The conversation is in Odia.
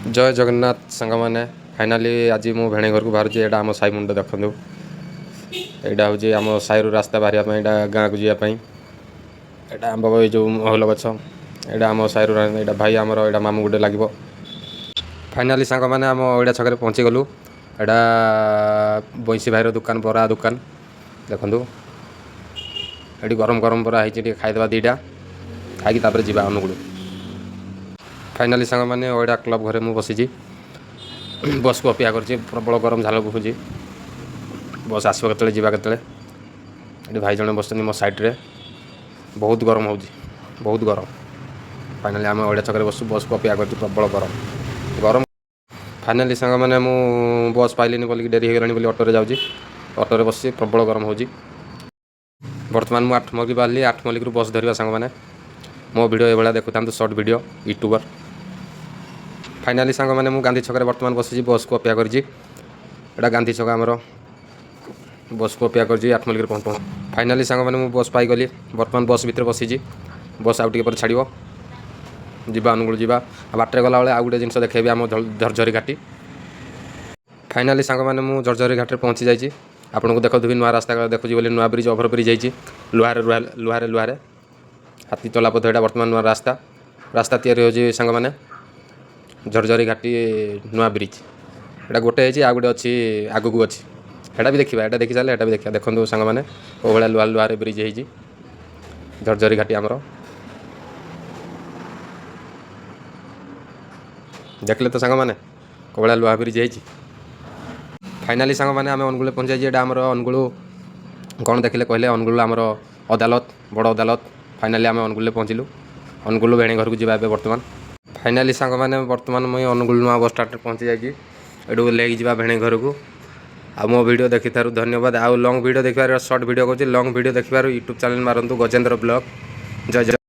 ଜୟ ଜଗନ୍ନାଥ ସାଙ୍ଗମାନେ। ଫାଇନାଲି ଆଜି ମୁଁ ଭେଣେଇ ଘରକୁ ବାହାରୁଛି। ଏଇଟା ଆମ ସାହି ମୁଣ୍ଡ ଦେଖନ୍ତୁ। ଏଇଟା ହେଉଛି ଆମ ସାହିରୁ ରାସ୍ତା ବାହାରିବା ପାଇଁ, ଏଇଟା ଗାଁକୁ ଯିବା ପାଇଁ। ଏଇଟା ଆମ୍ବ, ଏଇ ଯେଉଁ ମହୁଲ ଗଛ। ଏଇଟା ଆମ ସାହିରୁ, ଏଇଟା ଭାଇ ଆମର, ଏଇଟା ମାମୁଁ ଗୋଟେ ଲାଗିବ। ଫାଇନାଲି ସାଙ୍ଗମାନେ, ଆମ ଏଇଟା ଛକରେ ପହଞ୍ଚିଗଲୁ। ଏଇଟା ବଇଁଶୀ ଭାଇର ଦୋକାନ, ବରା ଦୋକାନ। ଦେଖନ୍ତୁ, ଏଠି ଗରମ ଗରମ ବରା ହେଇଛି। ଟିକେ ଖାଇଦେବା ଦୁଇଟା, ଖାଇକି ତାପରେ ଯିବା ଅନୁଗୁଳ। ଫାଇନାଲି ସାଙ୍ଗମାନେ, ଓଇଡ଼ା କ୍ଲବ୍ ଘରେ ମୁଁ ବସିଛି, ବସ୍କୁ ଅପେକ୍ଷା କରିଛି। ପ୍ରବଳ ଗରମ, ଝାଳ ବହୁଛି। ବସ୍ ଆସିବ କେତେବେଳେ, ଯିବା କେତେବେଳେ? ଏଠି ଭାଇ ଜଣେ ବସିଛନ୍ତି ମୋ ସାଇଡ଼୍ରେ। ବହୁତ ଗରମ ହେଉଛି, ବହୁତ ଗରମ। ଫାଇନାଲି ଆମେ ଓଇଡ଼ା ଛକରେ ବସୁ, ବସ୍କୁ ଅପେକ୍ଷା କରିଛୁ। ପ୍ରବଳ ଗରମ ଗରମ। ଫାଇନାଲି ସାଙ୍ଗମାନେ, ମୁଁ ବସ୍ ପାଇଲିନି ବୋଲିକି, ଡେରି ହେଇଗଲାଣି ବୋଲି ଅଟୋରେ ଯାଉଛି। ଅଟୋରେ ବସିଛି, ପ୍ରବଳ ଗରମ ହେଉଛି। ବର୍ତ୍ତମାନ ମୁଁ ଆଠମଲ୍ଲିକ ବାହାରିଲି। ଆଠମଲ୍ଲିକରୁ ବସ୍ ଧରିବା। ସାଙ୍ଗମାନେ, ମୋ ଭିଡ଼ିଓ ଏଭଳିଆ ଦେଖୁଥାନ୍ତୁ, ସର୍ଟ ଭିଡ଼ିଓ ୟୁଟ୍ୟୁବର। ଫାଇନାଲି ସାଙ୍ଗମାନେ, ମୁଁ ଗାନ୍ଧୀ ଛକରେ ବର୍ତ୍ତମାନ ବସିଛି, ବସ୍କୁ ଅପେକ୍ଷା କରିଛି। ଏଇଟା ଗାନ୍ଧୀ ଛକ ଆମର। ବସ୍କୁ ଅପେକ୍ଷା କରିଛି, ଆଠମଲ୍ଲିକରେ ପହଞ୍ଚ। ଫାଇନାଲି ସାଙ୍ଗମାନେ, ମୁଁ ବସ୍ ପାଇଗଲି। ବର୍ତ୍ତମାନ ବସ୍ ଭିତରେ ବସିଛି। ବସ୍ ଆଉ ଟିକେ ପରେ ଛାଡ଼ିବ। ଯିବା, ଅନୁଗୁଳ ଯିବା। ଆଉ ବାଟରେ ଗଲାବେଳେ ଆଉ ଗୋଟେ ଜିନିଷ ଦେଖେଇବି, ଆମ ଝରଝରି ଘାଟି। ଫାଇନାଲି ସାଙ୍ଗମାନେ, ମୁଁ ଝରଝରି ଘାଟିରେ ପହଞ୍ଚି ଯାଇଛି। ଆପଣଙ୍କୁ ଦେଖାଉଥିବି, ନୂଆ ରାସ୍ତା ଦେଖୁଛି ବୋଲି। ନୂଆ ବ୍ରିଜ୍, ଓଭର ବ୍ରିଜ୍ ହେଇଛି ଲୁହାରେ, ଲୁହାରେ, ଲୁହାରେ ହାତୀ ଚଲାପଥ। ଏଇଟା ବର୍ତ୍ତମାନ ନୂଆ ରାସ୍ତା, ରାସ୍ତା ତିଆରି ହେଉଛି ସାଙ୍ଗମାନେ। ଝରଝରି ଘାଟି ନୂଆ ବ୍ରିଜ୍ ଏଇଟା ଗୋଟେ ହେଇଛି, ଆଉ ଗୋଟେ ଅଛି, ଆଗକୁ ଅଛି, ସେଇଟା ବି ଦେଖିବା। ଏଇଟା ଦେଖି ସାରିଲେ ଏଇଟା ବି ଦେଖିବା। ଦେଖନ୍ତୁ ସାଙ୍ଗମାନେ, କେଉଁ ଭଳିଆ ଲୁହାରେ ବ୍ରିଜ୍ ହେଇଛି ଝରଝରି ଘାଟି ଆମର। ଦେଖିଲେ ତ ସାଙ୍ଗମାନେ, କେଉଁ ଭଳିଆ ଲୁହା ବ୍ରିଜ୍ ହେଇଛି? ଫାଇନାଲି ସାଙ୍ଗମାନେ, ଆମେ ଅନୁଗୁଳରେ ପହଞ୍ଚିଯାଇଛି। ଏଇଟା ଆମର ଅନୁଗୁଳ କ'ଣ ଦେଖିଲେ କହିଲେ? ଅନୁଗୁଳ ଆମର ଅଦାଲତ, ବଡ଼ ଅଦାଲତ। ଫାଇନାଲି ଆମେ ଅନୁଗୁଳରେ ପହଞ୍ଚିଲୁ। ଅନୁଗୁଳ ଭେଣେଇ ଘରକୁ ଯିବା ଏବେ ବର୍ତ୍ତମାନ। ଫାଇନାଲି ସାଙ୍ଗମାନେ, ବର୍ତ୍ତମାନ ମୁଁ ଅନୁଗୁଳ ନୂଆ ବସ୍ ଷ୍ଟାଣ୍ଡରେ ପହଞ୍ଚି ଯାଇଛି। ଏଠୁ ଓହ୍ଲେଇକି ଯିବା ଭେଣେଇ ଘରକୁ। ଆଉ ମୋ ଭିଡ଼ିଓ ଦେଖିଥିବାରୁ ଧନ୍ୟବାଦ। ଆଉ ଲଙ୍ଗ୍ ଭିଡ଼ିଓ ଦେଖିବାର, ସର୍ଟ ଭିଡ଼ିଓ କରୁଛି, ଲଙ୍ଗ୍ ଭିଡ଼ିଓ ଦେଖିବାରୁ ୟୁଟ୍ୟୁବ୍ ଚ୍ୟାନେଲ୍ ମାରନ୍ତୁ ଗଜେନ୍ଦ୍ର ବ୍ଲଗ୍। ଜୟ ଜୟ।